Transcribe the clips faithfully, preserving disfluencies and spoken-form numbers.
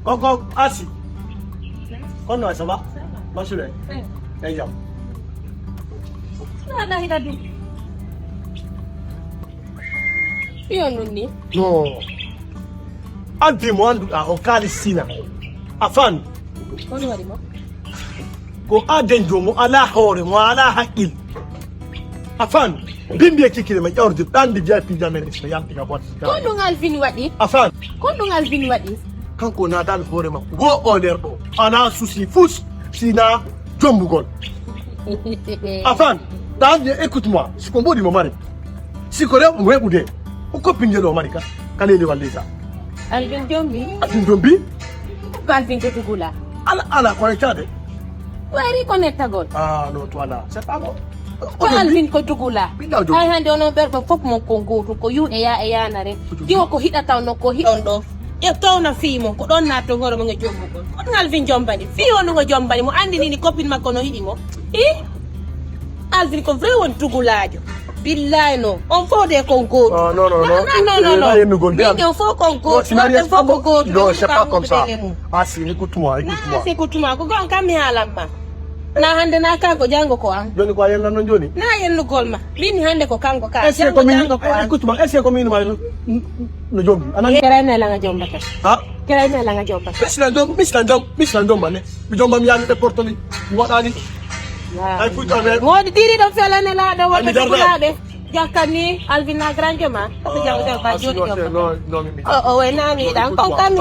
Koko, Asi. Kono, ça va? Masule. Ey jam. Ala hita du. Fiyo nun ni. No. An fi mo annduɗaa o kaali sina. A fan. Kono waɗi mo. Ko aden jo mo ala hoore mo ala haqqil. A fan. Bimbi e kikile ma ƴawde ɗandi V I P jamen so yalti ka botte. Ko ɗum Alvin waɗi? A fan. Ko ɗum Alvin waɗi? Kanko naataani hoore makko wo o nder ɗo. Ana susi fus sina jombugol. A fan. Ɗan je écoute moi. Si ko mboɗi mo mari. Si ko rewɓe mo weɓude. O koppinje ɗo mari ka. Ka leli wallita. Alvin jombi. Alvin jombi. Ko Alvin ko tugula. Ala ala ko reccade. Wari ko nettagol. Ah non toi là, c'est pas bon. Ko Alvin ko tugula. Ay hande onon ɓerɓe fof mon ko gootu ko yu e ya e yanare. Diwo ko hiɗata no ko hiɗon ɗo. E tawna fii mon ko ɗon nato ngoro mo nge jombugol. Ko ɗum Alvin jombani. Fii on ngo jombani mo andini ni copine makko no hiɗi mo. I Alvin ko vrai won tugulaajo. Billahi no. On fof de kon gootu. Ah, non, non, non. Non, non, non, non. Yennugol de. Min on fof kon gootu. Non, si mariage on fof ko gootu. Non, c'est pas comme ça. Ah si, écoute-moi, écoute-moi. C'est écoute-moi. Ko gon kam mi haalan ma. Na hande na kanko jango ko an. Joni ko a yellan non joni? Na yennugol ma. Min hande ko kanko ka. Est-ce que ko min? Écoute-moi, est-ce que ko min ma no jombi? Anan. Kere ne la nga jomba ka. Ha? Kere ne la nga jomba ka. Misla jom, misla jom, misla jom bane. Mi jom bam yaani ɓe portoli. Mi waɗaani. Ay fuuta ɓe. Wodi diri ɗo felene la ɗo wonde ko laaɓe. Jakkani Alvin na grand joma. Ko jaw jaw ba jodi ɗo. No no mi. O o we nami dan kon kam mi.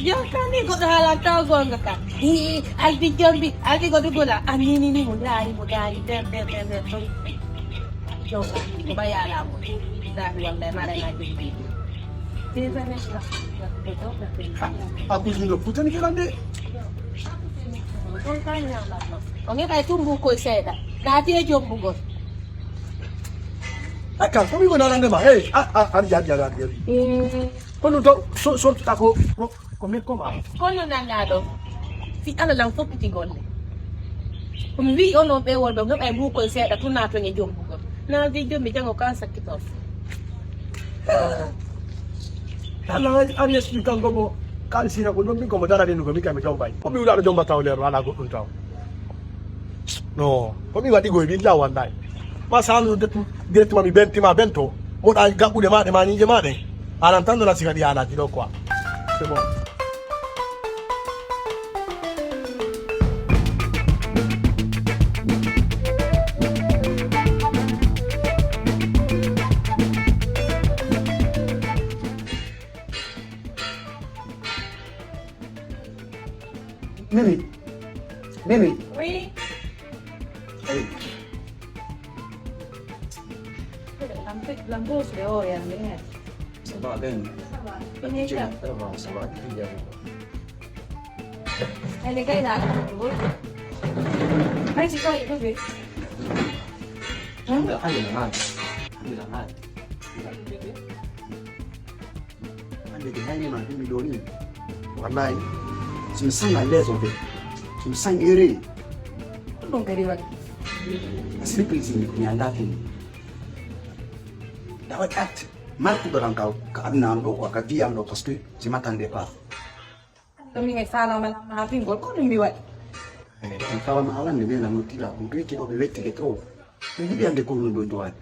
Jakkani goɗɗo haalan taw gonga ka. Hi Alvin jombi Alvin goɗɗo gola. Anini ni mo dari mo dari der der der der. Jow ko ba yala mo. Dari wallahi mara na jombi. Akuji no futani kirande. O ngeɓay tumbu koye seeɗa naati e jombugol. Aka komi ko nanande ma hey a a an jadi jadi jadi. Kono to so so ta ko ko me koma. Kono nangaɗo fi ala lan foppiti golle. Komi wi onon ɓe wonɓe ngeɓay mbukoye seeɗa tuna to e jombugol. Na wi jommi jango kan sakkitor. Allah an explique kanko mo kalisina ko ɗum min komo darani ɗum ko min kami jombay ko mi wulaɗo jomba taw lero ala goɗɗum taw. No ko mi waɗi goy min law wallahi. Ma sanu directement mi bentima bento moɗa gaɓɓuɗe maɗe ma ñiije maɗe. Anan tan no lasi kadi alaji ɗo quoi. C'est bon. Mimi. Mimi. Oui. Hey. La bosse dehors, il y a rien. Ça va bien. Ça va. Ça va, ça va. Elle est là. Allez, c'est quoi, il est Hein? Allez, la mal. Allez, la mal. Hande ko hayni ma himmi ɗo ni. Wallahi, je me sens à l'aise en fait. Je me sens heureux. Ko ɗum kadi waɗi. Parce que plaisir mi annda ɗum. Dawa acte. Markuɗo tan ka ka aduna am ɗo quoi, ka vie am ɗo parce que je m'attendais pas. Ɗum mi faalama lamma ha pingol ko ɗum mi waɗi. Eh, mi faalama alande mi lam no tila ko duyti ko ɓe wettike trop. Mi yiɗi ande ko ɗum ɗo duwani.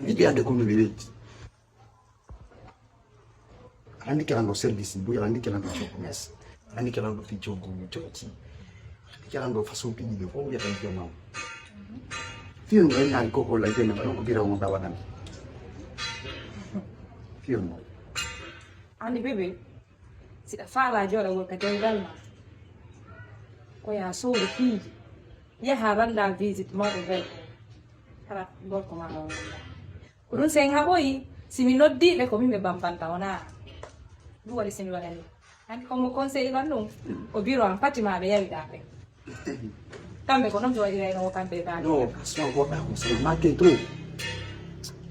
Mi yiɗi ande ko ɗum ɓe wetti. Aɗa anndi kelanɗo service buy, aɗa anndi kelanɗo jogo mes, aɗa anndi kelanɗo fi jogo jooti, aɗa anndi kelanɗo façon piiji ɗo fof mbiyata joomam. Fiyon ɗo ñaari koko la joni ɗo ko bira mo ɗawaɗan. Fiyon ɗo. Anndi bébé, si ɗa faala jooɗagol ka dewgal ma, ko ya soodo piiji, yaha randa visite mawɗo bel, hara gorko ma ɗo wonda. Ko ɗum sen haɓoyi, si mi noddiiɓe ko min ɓe bambanta wona ɗum waɗi si mi waɗani. Anndi comme conseil ɗan ɗum ko biro am pati ma ɓe yawiɗa ɓe. Kamɓe ko noon ɓe waɗirayno o kamɓe e baali. No, parce que goɗɗa ko c'est manqué trop.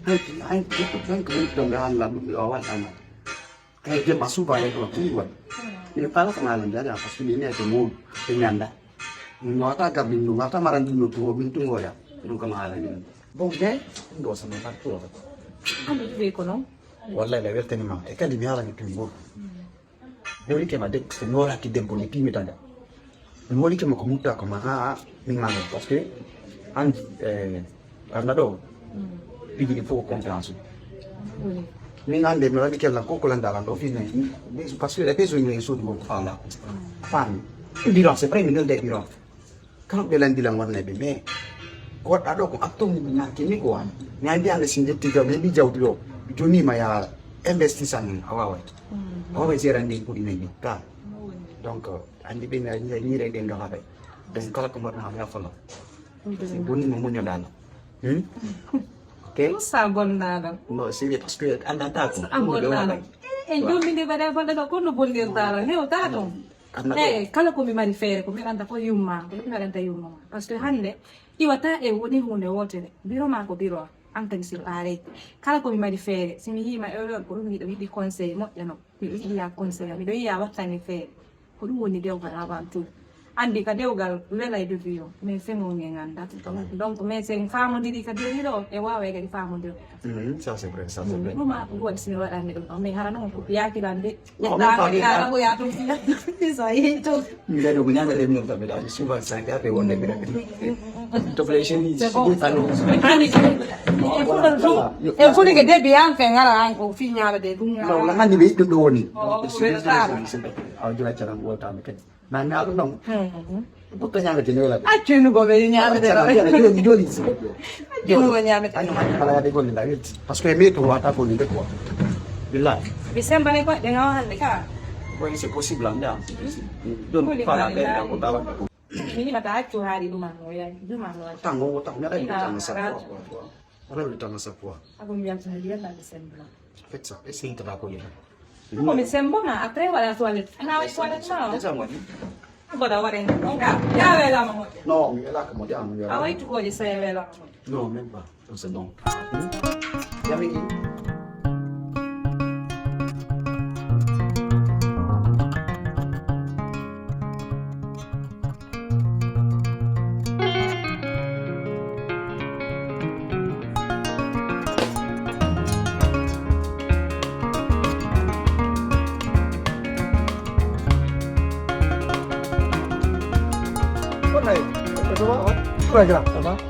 Hay hay hay ko woni ɗon ɓe halla ɗum ɓe o waɗɗama. Kay jemma suba e ɗo tun waɗi. Ɓe pala ko malam jaɗa parce que ɓe nete mawɗo ɓe ñanda. Min wata gabin ɗum wata maran ɗum no tuwo min tuwoya. Ɗum kam haala min. Bon, bien. Ɗum ɗo sama battuwa. Hande ɗuɓe ko noon. Wallahi la weltanima e kadi mi halani tun goto. Joni kema de so mi wala ki debbo mi timita ngal. Mi woni kema ko mutta ko ma ha mi ma parce que an eh arna do bigi di fo confiance. Min ande mi wadi kella ko ko landa lan do fi ne parce que la peso ni so do ko fala. Fan. Biro c'est vrai mi non de biro. Kamɓe landilan wonnayɓe mais goɗɗa ɗo ko acteur ni nanke ni ko an mi andi ande si jetti jaw heɓi jawdi ɗo jonima ya investisan a waway a waway gérande kuɗi men ɗi ka donc andi ɓe ñire ɗen ɗo haɓay donc kala ko mbaɗna haɓe a fala si bonnima muñoɗano ok sa gonnaɗo no sérieux parce que andata ko a gonnaɗo e jommi nde mbaɗa gonɗa ɗo kono bonnirtaɗo hewta ɗum Eyi, kala ko mi mari feere ko mi waɗanta ko yumma, ko ɗum mi waɗanta yumma ma. Parce que hannde iwata e woni huunde wootere, biro ma ko biro an kadi si paarey. Kala ko mi mari feere, si mi yiima e oɗon ko ɗum miɗo yiɗi conseil moƴƴa no, miɗo yiɗi ya conseil, miɗo yiya wattani feere. Ko ɗum woni dewgal avant tout. Anndi ka dewgal wela e dogi yo, mais feŋo nge ngannda. Donc, mais sen faamondiri ka dewni ɗo, e waaway kadi faamondiri. Ça c'est vrai, ça c'est vrai. Ɗum a ko waɗi sino waɗande ɗum ɗo, mais hara noon ko yaakirande. Ngado ko ñamata e mum kamɓe ɗaɗi souvent sa gafe wonde mbiɗa tokle cheni e fulike debbi an fe ngara an ko fi ñamade ɗum no la hande ɓe yiɗɗum ɗo woni awa jula caran woltami kadi ma mi aɗum ɗon bukka ñamete ni wala accunugo ɓe ñamete joni joni accunugo ñamete ala yade golle la welti parce que mi to wata ko ni de quoi billahi mi sembane ko de ngawa hande ka bon c'est possible anda donc pas la peine ko dawa mi ni mata accu hari duma no ya duma no tango tango ya tango sa quoi quoi rewde tan sa quoi ako mi yalta hadi yalla mi sembla fekk sa e sintata ko yena ko mi sembona après wala toilette ana wala toilette na esa mo ni Mboɗa waɗa heen ɗon ka ya weelaama moƴƴa. Non, mi weelaaka moƴƴa, mi weelaaka. A waɗi tuggooje so a weelaama moƴƴa. Non, même pas. Comme c'est bon. Yamiki.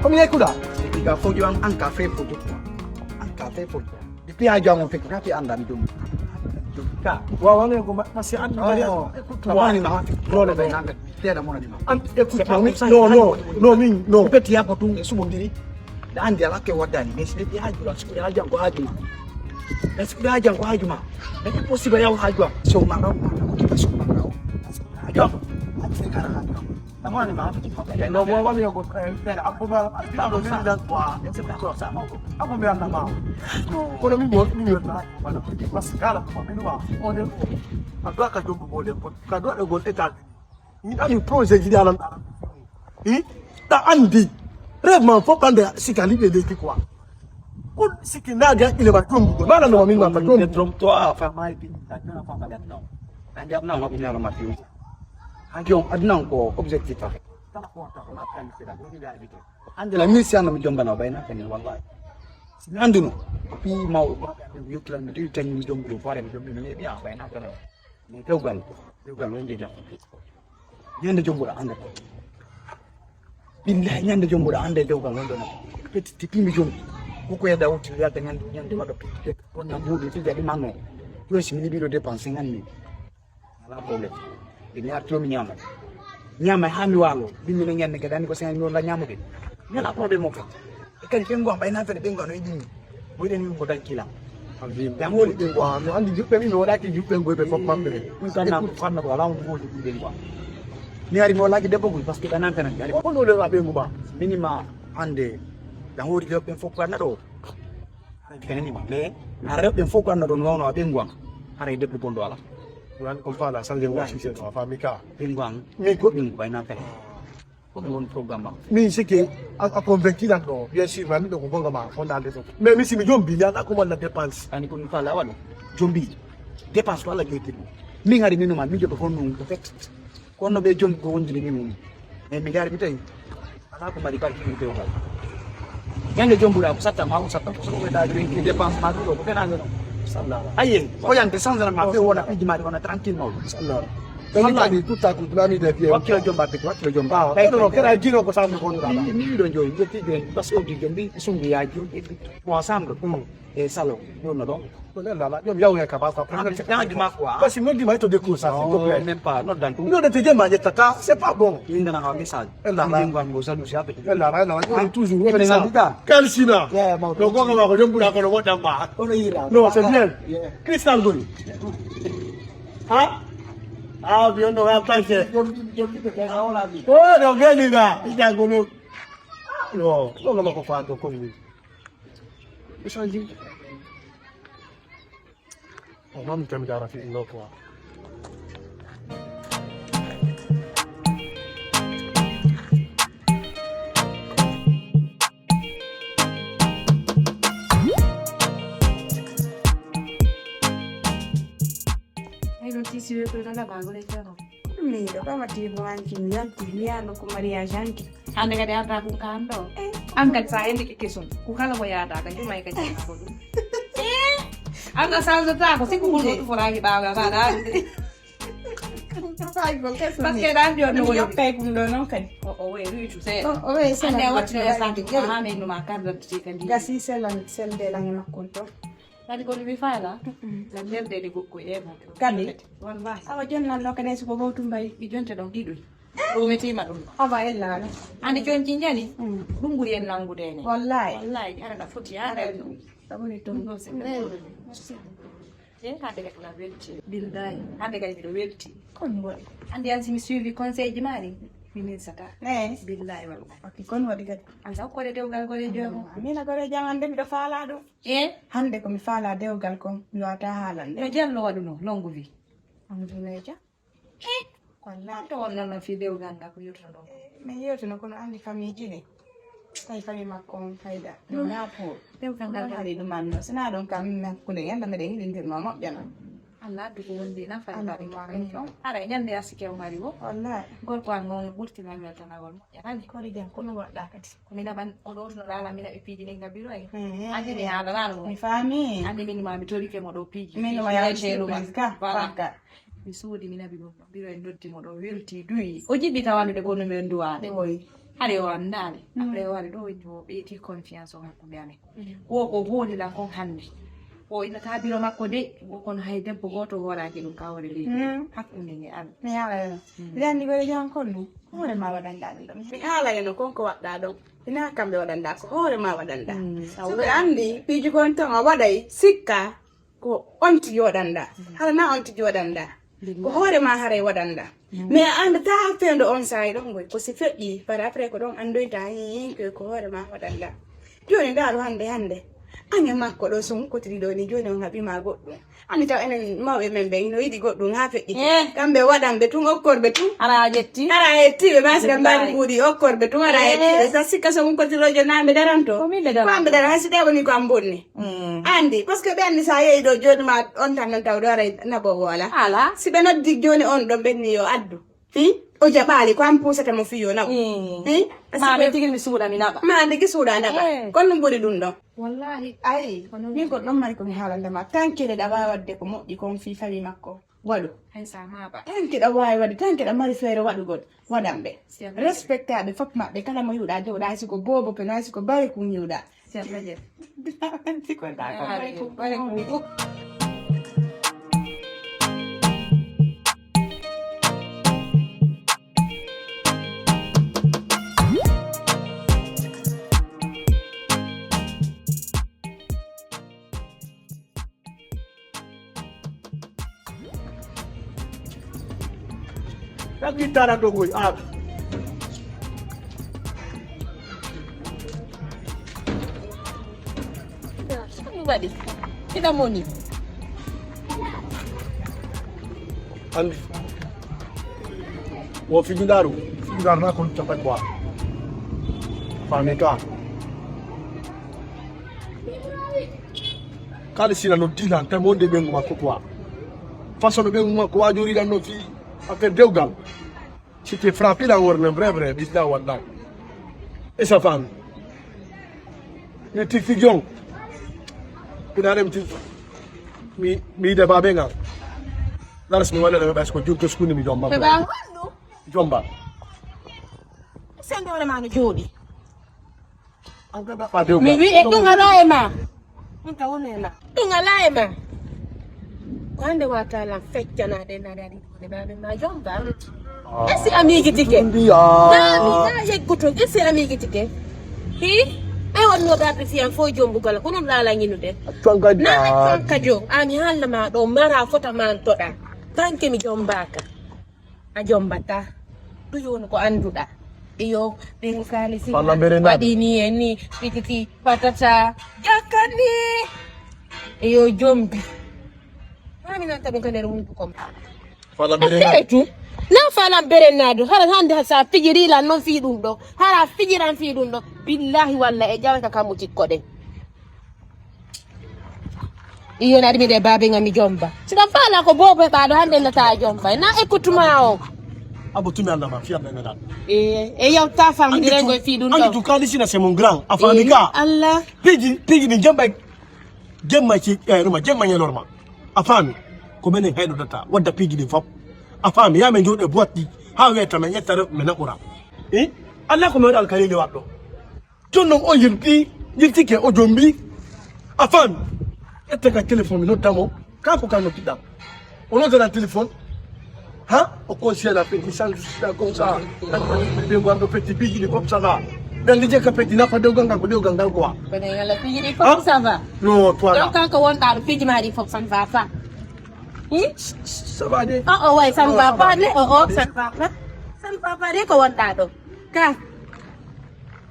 Comme il y a quoi là ? Faut que an ka fait photo quoi. An ka fait photo. Depuis à Djamon fait que tu andas mi dum. Ka. Wa wa ne ko ma si an. Wa wa ne ma. Problème na. Tera mo na di ma. An écoute. Non non non min non. Peut-être ya ko tum su mo diri. Da andi ala ke wadani. Mais c'est ya jula su ya jango adi. Est-ce que ya jango adi ma? Mais possible ya wa adi. So ma na. So ma na. Adi. Adi se kara adi. Kono min mo min yewta parce que kala ko min wa on ka do ka jombo mo de ka do de gol état ni ami projet ji dalan i ta andi rêve man fo kande sikali de de quoi ko siki na ga ile ba jombo ma na no min ma jombo. Trompe toi, enfin, my opinion. Andi am na ma opinion ma fi. Andi on adnan ko objectif. Ande la mi si ando mi jombana o bayna kene wallahi. Mi anduno. Pi maw yokkilan mi tawi tan mi jombo fare mi jombo mi ne biya bayna kene. Mi tewgal tewgal wonde da. Ñande jombo da ande. Billahi ñande jombo da ande tewgal wonde na. Petit tipi mi jombo. Ko ko yada wuti yada ñande ñande wada petit. Wonna mbudu ti jadi manno. Yo si mi libido dépense ngani. Ala problème. Ɓe mi artiro mi ñaama. Ñaama haa mi waalo. Bimmi no ñande kadi anndi ko cinq mille la ñaamude. Ñala problème o kadi. E kadi ɓe ngowa ɓay nan fede ɓe ngowa no e ɗinni. Moyɗen yumbo tan kila. Jam woni ɓe ngowa no anndi juɓɓe mi mi waɗaki juɓɓe ngoy ɓe fof maɓɓe. Ɗum tan nan ko fanna ko alaa on ɗum woni ɗum ɓe ngowa. Mi ari mi waɗaki debbo gol parce que ɓe nan fena mi ari. Ko ɗo le waɓe nguma. Minima hannde. Jam woni rewɓe fof ko anna ɗo. Kenani ma mais a rewɓe fof ko anna ɗon wawno a ɓengu am haray debbo bonɗo ala. Wan comme fala sanje wa sise no fami ka. Ɓengu am min ko ɓengu bay nan fere. Ko ɗum woni programme am. Min sike a convaincu lan ɗo bien sûr ma miɗo ko gonga ma fondande to mais mi simi jombi mi ala ko walla dépense. Ani ko ɗum fala waɗo jombi dépense ko Allah joyti ɗum. Min hari minuma min joɓe fof non ko fet. Kono ɓe jom ko wondiri min mum. E mi gari mi tawi ala ko mari barki ɗum pewgal. Ñande jombuɗa ko satta ma ko satta ko soɓe da joinki dépense ma ɗum ɗo ko fenande ɗon. Ayen, ko yande sans la ma be wona fiji mari wona tranquille mawɗo. Ɗoni kadi tutta ko dulami de fiye. Wakkilo jomba piti, wakkilo jomba. Kay ɗo kera jiro ko samu ko ɗo. Ni ɗo joyi, je fiji, parce que di jombi, sungi ya jombi. Mo ensemble. E salon, ɗo no ɗo. Ko le la la, jom yaw ya ka ba ko. Ɗan di ma quoi. Parce que non di ma to de ko ça, s'il te plaît. Même pas, non dan. Non de te jema je tata, c'est pas bon. Inda na message. Ella na. Inda ngam go salu siape. Ella na, ella na. Toujours. Kalisina. No gogo ma ko jom bula ko no wodda ma. No, c'est bien. Crystal gol. Ha? Ah, bien no ga panse. Oh, no gani ga. Ita gol. No, no ma ko fa to ko ni. Échange. Oh, mam tammi dara fi ɗum ɗo quoi. Ay, ɗo tisi weto nana bagole jano. Miɗo ɓama tibo hanki mi yanti mi yano ko mariage hanki. Hande kadi arta ko kan ɗo. An kadi sa hende ke kesun. Ko kala ko yaata ka juma e ka jama ko ɗum. An ka sanzata ko sikku ko ɗum fola ki ɓaga ka ɗa. Parce que ɗan ɗiyo no woni kay kum ɗo non kadi. O o we ruitu se. O we se. Ande watti no yasati ko ha men no ma carte d'identité kadi. Gasi selan sel de langi makkol to. Kadi kono mi faala la nder de de gokko e mo. Kadi. Wallahi. Awa jonnal no kadi siko gowtu mbay. Mi jonte ɗon ɗiɗo. Ɗo metima ɗum. Awa ella ala. Ande jon jinjani. Ɗum ɓuri en nangude ne. Wallahi. Wallahi ara na foti ara. Ɗum ɗo se. Merci. E hande kadi na welti. Billahi. Hande kadi miɗo welti. Kon waɗi. Andi an si mi suivi conseil ji mari. Mi minsata. Eh. Billahi wallahi. Ok kon waɗi kadi. An sa kore dewgal gore jomo. Mina gore jamande miɗo faala ɗum. E hande ko mi faala dewgal kon mi wata haalande. No jallo waɗuno longu wi. Alhamdulillah ja. E walla to wonnono fi dewgal ngal ko yewtuno ɗon. Min yewtuno kono andi famille ji ɗi tawi famille makko on fayda. Ɗum na pour dewgal ngal hari ɗum anno sina ɗon kam min hakkunde yalla meɗen yiɗindirno moƴƴano. Allah addu ko wondi nafa e mbaɗi ɗum amin ɗon. Ara e ñande asike o mari wo. Wallahi. Gorko an ngon ɓurtina weltanagol moƴƴa nani. Kori jam kono waɗɗa kadi. Ko mi naɓan o ɗowtunoɗa ala mi naɓi piiji ɗin ka biro en. Andi mi haalanaano mo. Mi faami. Andi min ma mi torike mo ɗo piiji. Min ma yaw surprise ka. Voilà. Mi suudi mi naɓi mo biro en noddi mo ɗo welti duyi. O jiɗɗi tawanude kono min duwaade. Oy. Hare o andaali. Après o wari ɗo woni o ɓeyti confiance o hakkunde amen. Wo ko hoolila kon hannde. O innata biro makko de wo kono hay debbo gooto hooraki ɗum ka hoore leydi. Hakkunde nge an. Mi yawa. Landi ɓeɗe jam kon ɗum. Hoore ma waɗanɗa ɗum ɗon mi haalay no kon ko waɗɗa ɗon. Ina kamɓe waɗanɗa ko hoore ma waɗanɗa. Sabu ɓe anndi piiji kon ton a waɗay sikka ko on tigi waɗanɗa. Hara na on tigi waɗanɗa. Ko hoore ma haray waɗanɗa. Mais a anndata feendo on saayi ɗon ngoy ko si feƴƴi par après ko ɗon anndoyta hin ko hoore ma waɗanɗa. Jooni ndaaru hannde hannde. An e makko ɗo so hunkotiri ɗo ni jooni on haɓi ma goɗɗum. Anni taw enen mawɓe men ɓen no yiɗi goɗɗum haa feƴƴi. Kamɓe waɗanɓe tun okkorɓe tun. Ara a ƴetti. Ara a ƴetti ɓe ma si ɓe mbaɗi mbuuɗi okkorɓe tun ara a ƴetti ɓe sa sikka so hunkotiri ɗo jooni na ɓe daranto. Ko min ɓe daranto. Ko an ɓe dara hay si ɗe woni ko an bonni. Anndi parce que ɓe anndi sa yehi ɗo jooni ma on tan non taw ɗo ara naɓowo ala. Ala. Si ɓe noddi jooni on ɗon ɓenni yo addu. Hi o jaɓaali ko an puusata mo fiyo naw. Hi ma ɓe tigi mi suuɗa mi naɓa ma ndigi suuɗa naɓa kon ɗum ɓuri ɗum ɗon. Wallahi ay min goɗɗo ɗon mari ko mi haalande ma tanke ɗe ɗa waawi waɗde ko moƴƴi kon fii fawi makko waɗu. Hay sa maɓa tanke ɗa waawi waɗde tanke ɗa mari feere waɗugol waɗan ɓe. Respecta ɓe fof maɓɓe kala mo yiwɗa jowɗa hay siko boobo peno hay siko bari kun yiwɗa. Ɗaɓɓittaɗa dogoy a ɗum waɗi ina moni. Andi wo fijindaru fijindaru na kon capat quoi. Fami ka kala sila no dilan tan wonde ɓengu makko quoi. Façon no ɓengu makko wajoriɗan no fi affaire dewgal. Si te frappé la wornen vrai vrai bisla wallahi. Et sa femme mi ti fijon. Ina rem ti Mi, mi yiɗa baabe ngal. Laras mi waɗa ɗo ɓes ko jurto skuni mi jomba. Ɓe ɓa honɗum? Jomba. Sende wona ma no jooɗi. An ka daɓɓa dew. Mi wi'e ɗum alaa e ma. Ɗum ka woni e ma. Ɗum alaa e ma. Ko hannde wata lan feccanaade naade adi ɗuuɗe baabe ma jomba. Esi a miijitike. Naa mi naa yeggutum. Esi a miijitike. Hi? Ay wonno darde fiyan fof jombugal ko ɗum laala ñinude. Naa a cuwanka jo. Ami haalna ma ɗo mara fota mantoɗa. Tanke mi jombaaka. A jombata. Ɗum woni ko annduɗa. Iyo, ɗin kaalisi. Fala mbere na. Waɗi ni e ni, pititi, patata, jakkani. Iyo, jombi. Haa mi nanta ɗum ka nder hunduko ma. Fala mbere na. Tere tu. Na fala mbere na du. Hara hande sa fijiri lan non fi ɗum ɗo. Hara fijiran fi ɗum ɗo. Billahi walla e jawe ka kamu tikko ɗen. Iyo na ɗum de baabe ngam mi jomba. Sika fala ko bobo e ɓaɗo hande nata jomba. Na écoute ma o. Abo tumi Allah ma fi Allah na. E e yawta fam dire go fi ɗum. Andi tu kali sina c'est mon grand. Afami ka. Allah. Piji piji ni jomba. Jemma ci eh ruma jemma nyalorma. Afami. Ko menen haydo data. Wadda piji ni fop. Afami ya men jode boîte di. Ha weta men yetta men nakura. Eh? Allah ko men alkali le waddo. Jooni noon o yirti yirtike o jombi. A faami? Ƴetta ka téléphone mi noddamo. Ka ko ka noddiɗa? O noddana téléphone. Ha o conseil la petit sans da comme ça. Ɓe ngon ɗo petit biji ɗi comme ça va. Ɓen ɗi jekka petit nafa dewgal ngal ko dewgal ngal quoi. Kono yalla fiji ɗi fof ça va. Non toi là. Donc kanko wonɗa ɗo fiji ma ɗi fof ça ne va pas. Hmm? Ça va de. Oh oh ouais ça ne va pas de. Oh oh ça ne va pas. Ça ne va pas de ko wonɗa ɗo. Ka.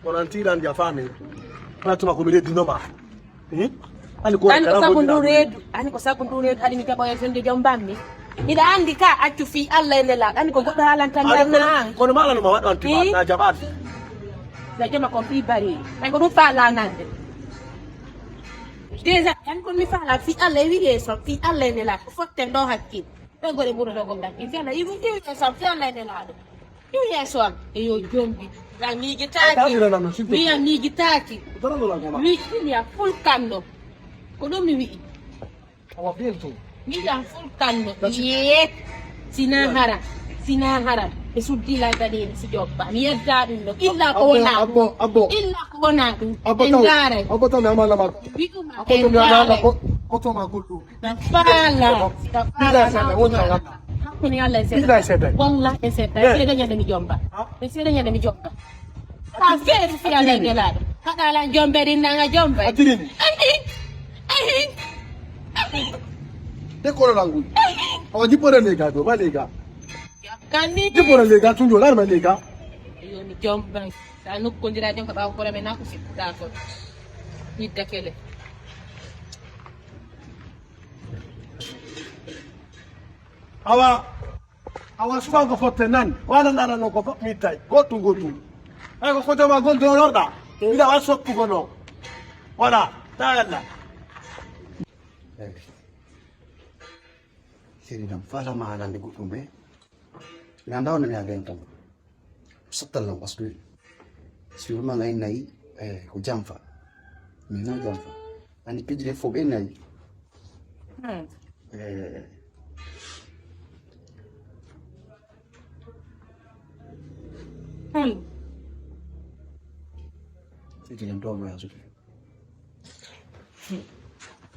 Kono an tiiɗan ja faami. Ɓay tuma ko mi reddinoma. Hmm? Ani ko ani ko sabu ndu reedu ani ko sabu ndu reedu haɗi mi jaɓoye fende joom bammi. Miɗa anndi ka accu fii Allah e nelaaɗo ani ko goɗɗo haalantan mi anna an. Kono maala no ma waɗo an tuma na jaɓaade. Na jama kon fii bari ay ko ɗum faalaa nande. Déjà an kon mi faalaa fii Allah e wi'e son fii Allah e nelaaɗo ko fotten ɗo hakkil. Ɗo goɗe ɓurɗo gom ɗan fii Allah e wi'e son fii Allah e nelaaɗo. Yo yeeso am e yo jombi. Nga miijitaaki. Mi ya miijitaaki. Mi wi'i ya fulkanno. Ko ɗum mi wi'i. Mi ya fulkanno. Yee. Sina haram. Sina haram. Ɓe suddi lan daɗeeɗi si jobba. Mi yedda ɗum ɗo. Illa ko wona ɗum. Illa ko wona ɗum. En ndaaray. Wi'uma en ndaaray. Faala. Faala. Hakkunde Allah e seeɗa. Billahi seeɗa. Wallahi e seeɗa. E seeɗa ñande mi jomba. E seeɗa ñande mi jomba. Ka feere fi Allah e nelaaɗo. Haɗa lan jombe ɗin nanga jomba. Adirini. Ayi. Ayi. Ayi. De kolo langu. Awa jippore lega do ba lega. Kanni. Jippore lega tunjo lan ma lega. Yo mi jomba. Sa nokkondira jom ka ɓawo kolo men nako sikkuɗa ko. Yidda kele. Awa awa sukanko fotte nan wala nana no ko fof mittay goɗɗum goɗɗum. Ay ko kotoma gon dolorɗa ila wa soppugo no wala tayalla. Seri dam fala ma halande goɗɗum ɓe mi anda wonno mi anda en tan. Sattal non parce que si wima ngay nayi eh, ko jamfa mais non jamfa ani pijire fo ɓe nayi. Sitinen to voyage.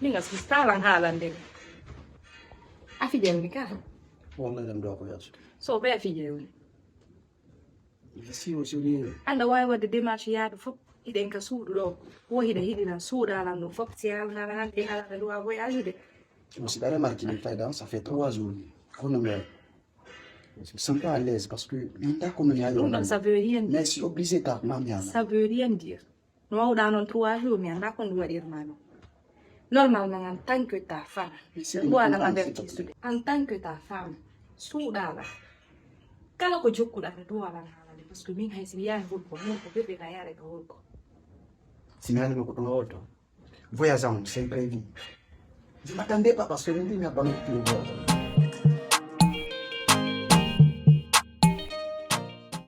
Ɗiga si talan haalande a fijanmi ka. Wongaɗam ɗo ko yasude so ɓe a fijewni. Siwo siwni. Aɗa waawi waɗde démarche yaade fof hiɗen ka suudu ɗo wo hiɗa hiɗina suudalan ɗum fof si alnana hannde alana ɗum a voyage de. Mo si ɗa remarque min fayda ça fait trois jours kono mais je me sens pas à l'aise parce que mi annda kono mi ayo ɗum ɗon ça veut rien dire mais si obligé ta mami ala ça veut rien dire. No wawɗa noon trois jours mi annda ko ndu waɗirma noon. Normalement en tant que ta femme ɗum waɗan avertisude en tant que ta femme suuɗaɗa kala ko jokkuɗa mi duwalan haalande par ce que min hay si mi yahi hulko min ko ɓirɗe na yaare ka hulko. Si mi haalima ko ɗum wawto voyage am c'est imprévu. Je m'attendais pas parce que min ɗin haɓɓa nokkuɗo voyage.